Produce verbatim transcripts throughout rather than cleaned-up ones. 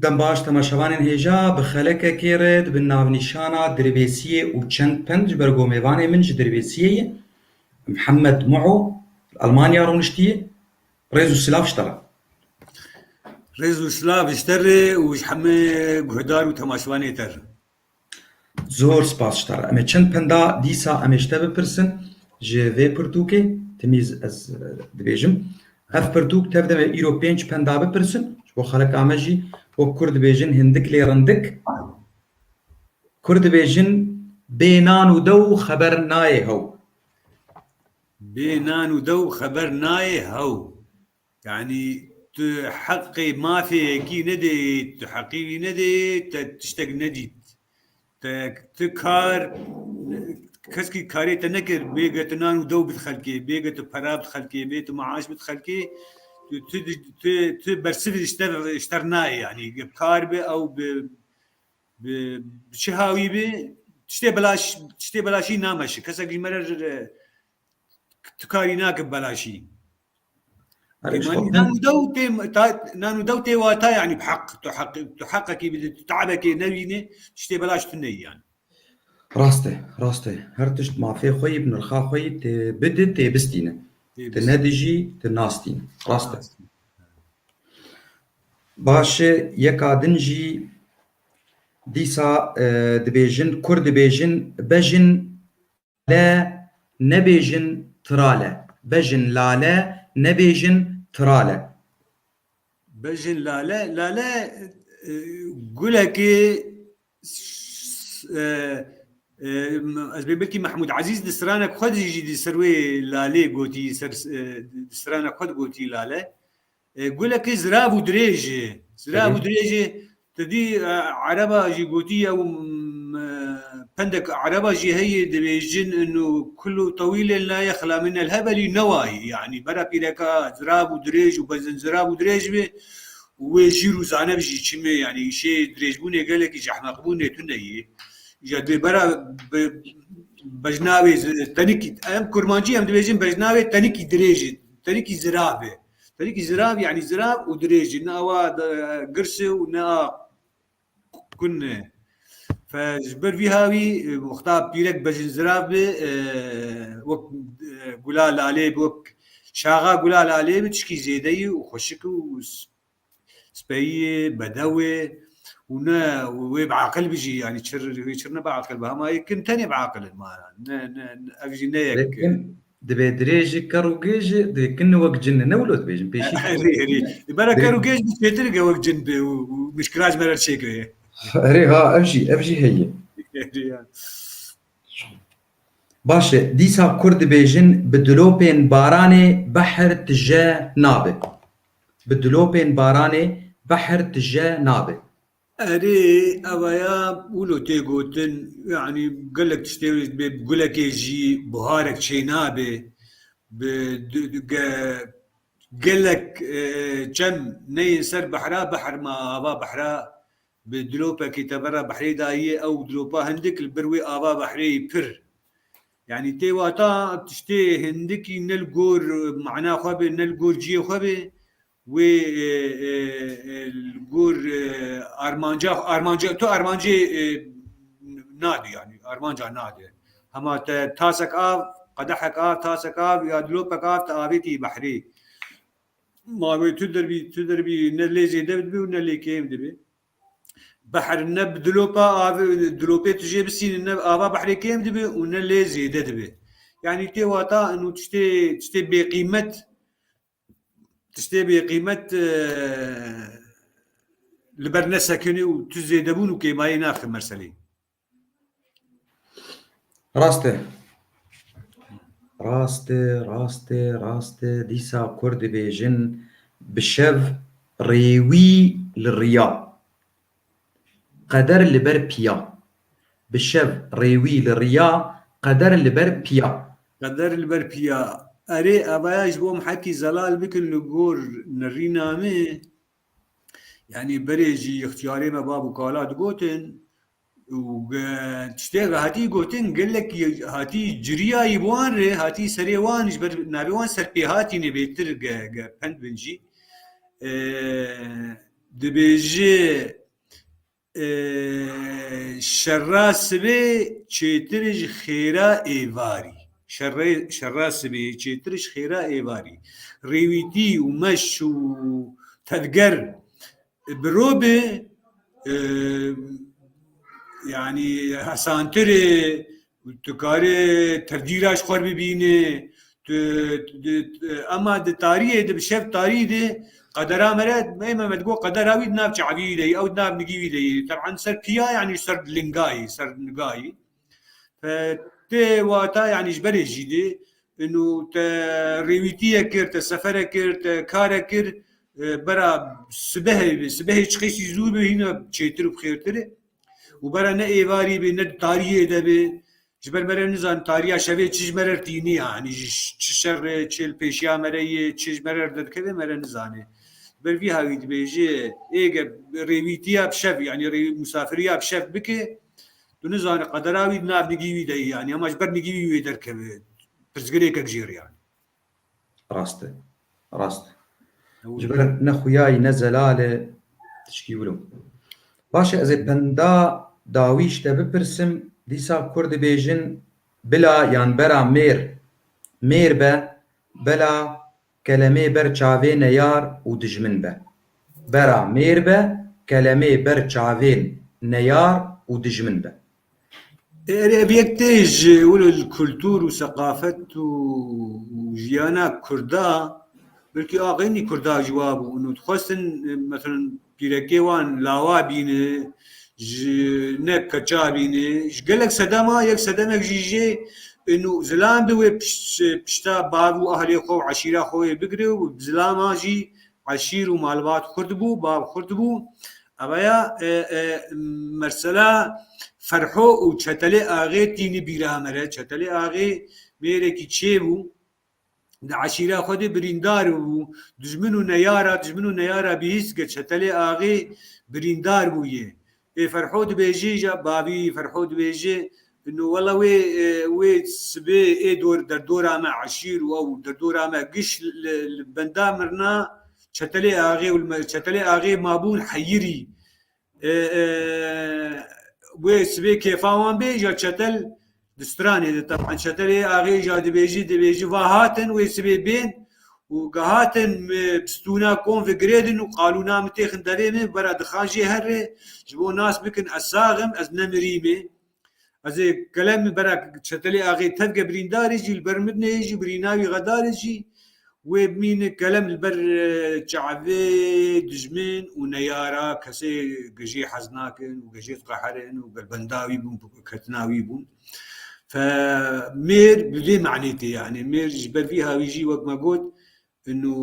Dem baş temaşevanên hêja, bi xelekekê re di bin navnîşana Dirbêsiyê û çend pend ji ber ku mêvanê min ji Dirbêsiyê ye, Mihemed Muho, li Almanya rûniştiye. Rêz û silav ji te re. Rêz û silav ji te re û ji hemê guhdar û temaşevanê te re. Zor spas ji te re. Em ê çend penda dîsa em ê ji te bipirsin ji vê pirtûkê. Timîz ez, e, dibêjim. Ev pirtûk tev de me îro pênc penda bipirsin. Ji bo xeleka me jî wek kur dibêjin hindik lê rindik. Kur dibêjin bê nan û dew xeber nayê hew. Bê nan û dew xeber nayê hew. Yanî tu heqê mafê yekî nedê, tu heqî wî nedê, te tiştek nedît. Te, tu kar, keskî karê te nekir, bêge tu nan û dew bid xelkê, bêge tu pera bid xelkê, bê tu maaş bid xelkê, tu, tu, tu, tu bersivî ji te, ji te nayê, yanî kar bi ew bi, bi, bi çi hawî bi, tiştê belaş, tiştê belaşî nameşi. Kesek ji me re, e, tu karî nake belaşî. Erê, Ê, manî nan û dew tê, ta, nan û dew tê wata, yanî bi heq, tu heq, tu heqekî bidî, tu tabekê newînî, tiştê belaş tu neyî yanî. Rast e, rast e. Her tişt mafê xwe yî, bi nirxa xwe yî, tê bidi, tê bistîne. Tê Tê bistîne. Nedijî, tê nastîne. Rast e. Nastîne. Baş e, yeka din jî dîsa, e, dibêjin, kur dibêjin, bejin lale, nebêjin tirale. Bejin lale, nebêjin tirale. Bejin lale, lale, e, gulekê, s-, e, e, ez bê belkî Mehmûd Ezîz di stranek xwe de jî di ser wê lalê gotî, ser, e, di stranek xwe de gotî lale. E, gulekê zirav û dirêj e. Zirav û Erê. Dirêj e. Tu dî, e, ereba jî gotî ye û, m, e, pendek ereba jî heye, dibêjin, inu kullu tewîlên la yexla min el hebelî newayî. Yanî bera pîreka zirav û dirêj û bezin zirav û dirêj be û wê jîr û zane bijî çi me, yanî îşê dirêjbûnê gelekî ji ehmeqbûnê tune ye. Ya dê bera be-, bejnavê zi-, tenikî, em kurmancî em dibêjin bejnavê tenikî dirêj e, tenikî zirav e. Tenikî zirav, yanî zirav û dirêj e. Ne awa de, girs e û ne a kun e. Fe ji ber vî hawî, e, wexta pîrek bejin zirav be, e, wek, e, gula lalê be, wek şaxa gula lalê be, tişkî zêde ye û xweşik û s-, speyî ye, bedew e û ne wê bi aqil bijî, yanî çir, wê çir ne bi aqil be. Hema yê kin tenê bi aqil in ma. Ne, ne, ne, ev jî ne yek. Lêkin dibê dirêj e, ker û gêj e, dibê kin wek cin e. Ne wilo dibêjin, pêşî. Erê, erê. Bera ker û gêj bi çêtir e wek cin be û, û mişkila ji me re çêkiriye. Erê ha, ev jî, ev jî heye. Erê ya. Baş e, dîsa kur dibêjin, bi dilopên baranê behr tije nabe. Bi dilopên baranê behr tije nabe. Erê, evaya wilo tê gotin, yanî gelek tiştê wê bê, gulekê jî buharek çê nabe. Bi du-, du-, ge-, gelek, e, çem neyên ser behra, behr ma ava behra, bi dilopekî tevera behrê dayî, ew dilopa hindik li bir wê ava behrê yî pir. Yanî tê wata tiştê hindikî ne li gor mana xwe be, ne li gor ciyê xwe be, wê, e, e, e, li gor, e, armanca, armanca, tu armancê, e, nadî, yanî armanca nadî. Hema te tasek av, qedehek av, tasek av ya dilopek av te avêtî behrê. Ma wê tu derbî, tu derbî ne lê zêde dibe û ne lê kêm dibe. Behr ne bi dilopa avê, dilopê tu jê bisînî, ne ava behrê kêm dibe û ne lê zêde dibe. Yanî tê wata û tiştê, tiştê bêqîmet, tiştê bêqîmet, e, li ber nesekinî û tu zêdebûn û kêmayî naxe meselê. Rast e. Rast e, rast e, rast e. Dîsa kur dibêjin, bi şev rêwî li riya. Qeder li ber piya. Bi şev rêwî li riya, qeder li ber piya. Qeder li ber piya. Erê, evaya ji bo em hekî zelal bikin li gor nerîna me. Yanî berê jî ixtiyarê me bab û kala digotin û ge-, tiştê re hatî gotin, gelek ye-, hatî ciriyayî bi wan re, hatî serê wan ji ber navê wan serpêhatî nebêtir ge-, ge-, pend bin jî. Ee, Dibêje, e, şerra sibê çêtir ji xêra êvarî. Şerrê, şerra sibê çêtir ji xêra êvarî. Rêwîtî û meş û tevger bi ro be, e, yanî hesantir e, tu karê tevdîra ji xwe bibîne, tu, tu, tu, ema di tariyê de, bi şev tarî de, qedera me re, me, me, me digot qedera wî di nav çavî wî de yî, ew di nav nigî wî de yî. Teban ser piya, yanî ser lingayî, ser nigayî. Fe tê wata, yanî ji berê jî de, inu te rêwîtiye kir, te sefere kir, te kare kir, e, bera sibehê be, sibehê çiqêsî zû be, hîna çêtir û bi xêrtir e. Û bera ne êvarî be, ne di tariyê de be. Ji ber me re nizan tariya şevê çi ji me re tînî, yanî ji çi şerê, çi li pêşiya me re yê, çi ji me re derdikeve, me re nizane. Ber vî hawî dibêje, êge rêwîtiya bi şev, yanî rê-, musafiriya bi şev bike, tu nizane qedera wî di nav nigî wî de ye, yanî ema ji ber nigî wî wê derkeve. Pirsgirêkek jê re yanî. Rast e. Rast e. Ew Ji ber ne xuyayî ne zelal e, tişkî wilo. Baş e, ez ê benda dawî ji te bipirsim, dîsa kur dibêjin bila yan bera mêr, mêr be, bela kelemê ber çavê neyar û dijmin be. Bera mêr be, kelemê ber çavên neyar û dijmin be. Erê, ev yek tê ji wilo li kultur û seqafet û, û jiyana Kurda, belkî axênî Kurda ji wa bû. Û dixwestin, e, mesela pîrekê wan lawa bîne, ji ne keça bîne. Ji gelek sedema, yek sedemek jî jê, inu zilam bi wê piş-, pişta bav û ahlê xwe û eşîra xwe wê bigire û zilama jî eşîr û malbat xurt bû, bav xurt bû. Eveya, e, e, mesela Ferho û Çetelê Axê tînî bîra me re. Çetelê Axê mêrekî çê bû. Di eşîra xwe de birîndar bû. Dijmin û neyara, dijmin û neyara bihîst ke Çetelê Axê birîndar bûye. Ê Ferho dibêje, ja bavî Ferho dibêje, no wela wê, e, wê sibê ê dor, derdora me eşîr û ew derdora me giş li, li benda mirina Çetelê Axê û li me, Çetelê Axê mabûn heyirî. E, e, wê sibê kêfa wan bê, ja Çetel di stranê de, teban Çetelê Axê ja dibêjî, dibêjî va hatin, wê sibê bên û ge hatin, e, bi stûna kon ve girêdin û qalûna min têxin derê min, bera dixan jê herê, ji bo nas bikin ez sax im, ez nemirîme. Ez ê kelem bera Çetelê Axê tevge birîndarê jî, li ber min neyê jî, birîna wî xedarê jî, wê bimîne kelem li ber, e, çavê dijmin û neyara kesê gejê hez nakin û gejê diqeherin û gelbenda wî bûn, ketina wî bûn. Fe mêr bi vê manê tê, yanî mêr ji ber vî hawî jî wek me got, inu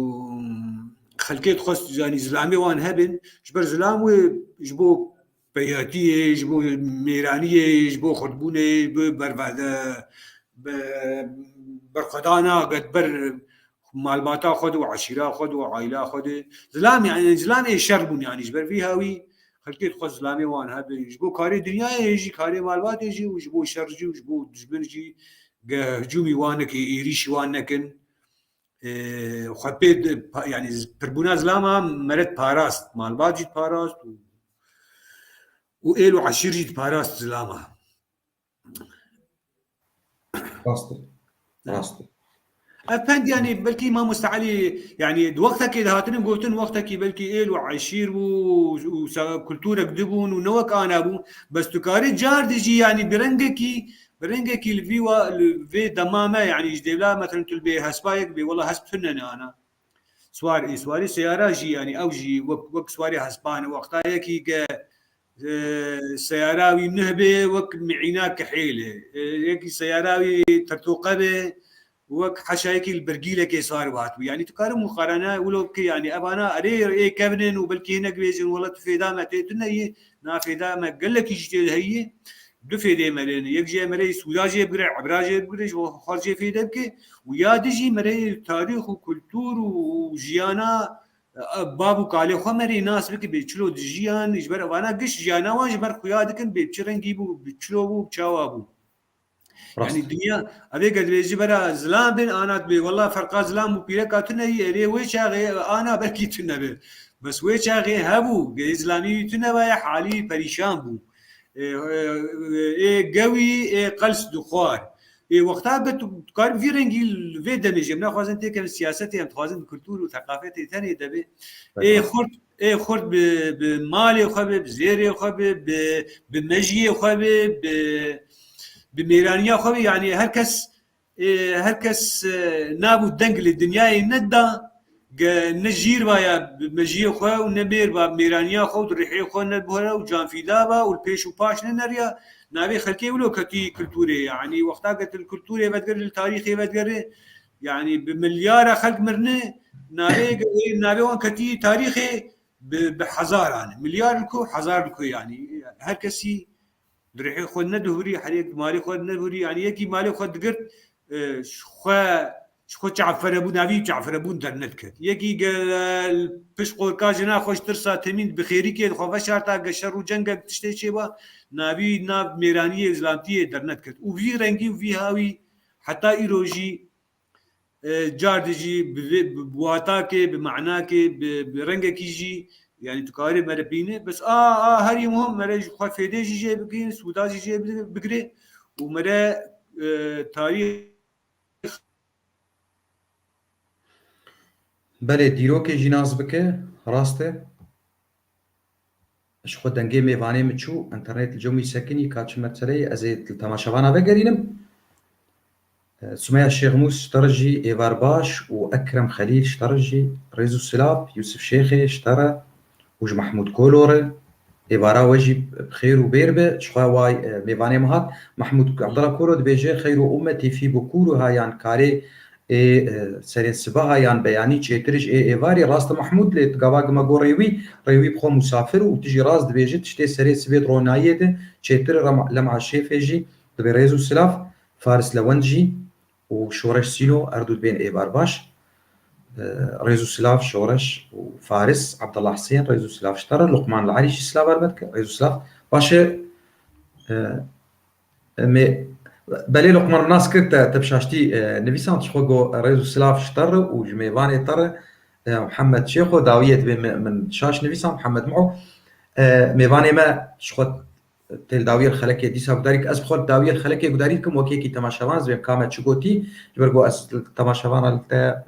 xelkê dixwest, yanî zilamê wan hebin, ji ber zilam wê ji bo peyatiyê, ji bo mêraniyê, ji bo xurtbûnê, bi bervede, bi berxwedana, get ber malbata xwe de û eşîra xwe de û aîla xwe de. Zilam, yanî zilamê şer bûn, yanî ji ber vî hawî xelkê dixwest zilamê wan hebin. Ji bo karê dinyayê jî, karê malbatê jî û ji bo şer jî û ji bo dijmin jî ge hicûmî wan neke, êrîşî wan nekin. E, xwe pê di-, pa-, yanî pirbûna zilama meret parast, malbat jî parast û, û êl û eşîr jî parast zilama. Rast e. Rast e. Ev pend, yanî belkî Mamoste Elî, yanî di wextekê de hatine gotin, wextekî belkî êl û eşîr bû û se-, kulturek dibûn û ne wek ana bû. Bes tu karî car dijî, yanî bi rengekî, bi rengekî li vî wa, li vê dema me, yanî ji dêvla, mesela tu li bê hespa yek bê, wela hesp tune ne ana. Swar ê, swarê seyara jî, yanî ew jî wek, wek swarê hespan e, wexta yekî ke, e, seyara wî nuh bê, wek miîna kihêl e. E, yekî seyara wî tertoqe bê, wek heşa yekî li birgîlekê swar bi hatibû. Yanî tu karî muqarene wilo bikî, yanî evana erê ê kevin in û belkî hinek bêjin, wela tu fêda me tê tune yê, na fêda me gelekî jî tê de heye. Du fêdê me lê ne. Yek jê me rê sûda jê bigire, ibra jê bigire, ji bo xwe jê fêde bike. Û ya di jî me rê tarîx û kultur û, û jiyana, e, bav û kalê xwe me rê nas bike, bê çilo dijiyan, ji ber evana giş jiyana wan ji ber xuya dikin, bê bi çi rengî bû, bi çilo bû, bi çawa bû. Rast. Yanî dinya, ev ê ke dibêjî bera zilam bin, ana dibê, wela ferqa zilam û pîreka tune yî, erê wê çaxê ana belkî tune be. Bes wê çaxê hebû, ge îzlamî wî tune vaye, halî perîşan bû. Ê, ê, ê gewî, ê qels dixwar. Ê wexta ge tu, tu kar vî rengî li vê demê jî, em naxwazin têkevin siyasetê, em dixwazin bi kultur û theqafetê tenê de bê. Ê xurt, ê xurt bi, bi malê xwe be, bi zêrê xwe be, bi, bi mejiyê xwe be, bi, bi mêraniya xwe be, yanî her kes, ê, her kes, e, nabû deng li dinyayê neda, ge ne jîr vaya bi mejiyê xwe û ne mêr va mêraniya xwe û di rihê xwe ne bihore û canfîda ba û li pêş û paş ne neriya, navê xelkê wilo ketî kulturê. Yanî wexta ke tu li kulturê vedigere, li tarîxê vedigere, yanî bi milyara xelk mirine, navê, navê wan ketî tarîxê bi, bi hezaran. Milyar li ku, hezar li ku yanî. Her kesî di rihê xwe nedihurî, her yek malê xwe nedihurî. Yanî yekî malê xwe digirt, e, ji xwe, ji xwe çaferebûn, navî çaferebûn dernediket. Yekî gel pişt qorka jina xwe ji tirsa temîn bi xêrîkê xwe veşarta, ge şer û cengek tiştê çêba, navî nav mêraniyê, zilantiyê dernediket. Û vî rengî û vî hawî heta îro jî, e, car dijî bi vê, bi, bi watakê, bi manakê, bi, bi rengekî jî, yanî tu karê mere bîne, bes a, a herî muhim mere ji xwe fêdê jî jê bigrin, sûda jî jê bi-, bigre û mere, e, tarîx. Belê, dîrokê jî nas bike, rast e. Ji xwe dengê mêvanê min çû, înternet li cem wî sekinî, ka çi meseleyê, ez ê li temaşevana vegerînim. Sumeya Şêxmûs ji te re jî êvar baş û Ekrem Xelîl ji te re jî rêz û silav, Yûsif Şêxê ji te re û ji Mehmûd Kolo re êvara we jî bi xêr û bêr be. Ji xwe way, e, mêvanê min hat. Mehmûd Abdullah Kolo dibêje, xeyr û ummetî fî bikûr û ha yan karê ê, e, serê sibaha yan beyanî çêtir ji ê êvarî. Rast e Mehmûd, lê gava gima go rêwî, rêwî bi xwe musafir û tu jî rast dibêjî, tiştê serê sibê di ronayiyê de çêtir e. Lem-, Lem'a Şêfê jî dibê rêz û silav, Faris Lewend jî û Şoreş Sîno, erdû dibên êvar baş. E, rêz û silav Şoreş û Faris, Abdullah Husên, rêz û silav ji te re, Luqman Larî jî silav erbe dike, rêz û silav. Baş e, e, Em ê, belê Luqman nas kir te, te bi şaştî, e, nivîsand, ji xwe got rêz û silav ji te re û ji mêvanê te re, e, Muhammed Şêxo, dawiyê dibê min, min şaş nivîsand, Muhammed Muho. E, mêvanê me ji xwe tê li dawiyê xelekê dîsa gudarî, ez bi xwe li dawiyê xelekê gudarî dikim, wekî yekî temaşevan, ez bêm ka me çi gotî, ji ber ku ez temaşevana li te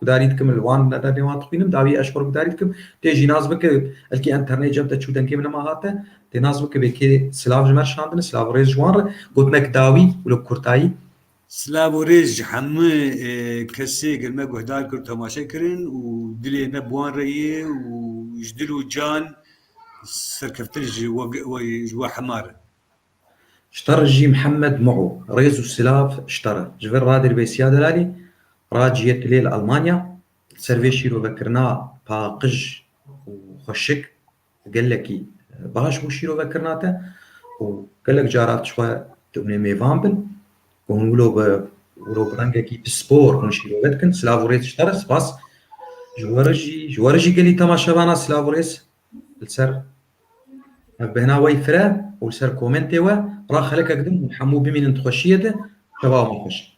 gudarî dikim, li wan nederê wan dixwînim, dawî ez ji xwe re gudarî dikim. Tê jî nas bike, elkî enternê cem te çû, dengê min nema hate. Tê nas bike, bê kê silav ji me re şandine, silav û rêz ji wan re. Gotinek dawî û li kurtayî. Silav û rêz ji hemû, e, kesê gel me guhdar kir, temaşe kirin û dilê me bi wan re ye û ji dil û can serkeftin ji we, we, ji we hema re. Ji te re jî Mihemed Muho, rêz û silav ji te re. Ji vir Radê Ribêsiya Delalî, Radyo Yê Tilê li Almanya, ser vê şîrovekirina paqij û xweşik, gelekî baş bû şîrovekirina te û gelek cara ji xwe dibûne mêvan bin û hûn wilo bi, wilo bi rengekî pispor hûn şîrove dikin. Silav û rêz ji te re, spas. Ji we re jî, ji we re jî gelî temaşevana silav û rêz. Li ser ev bêhna we yî fire û li ser komentê we ra xelekek din hûn hemû bimînin di xweşiyê de. Şeva we xweş.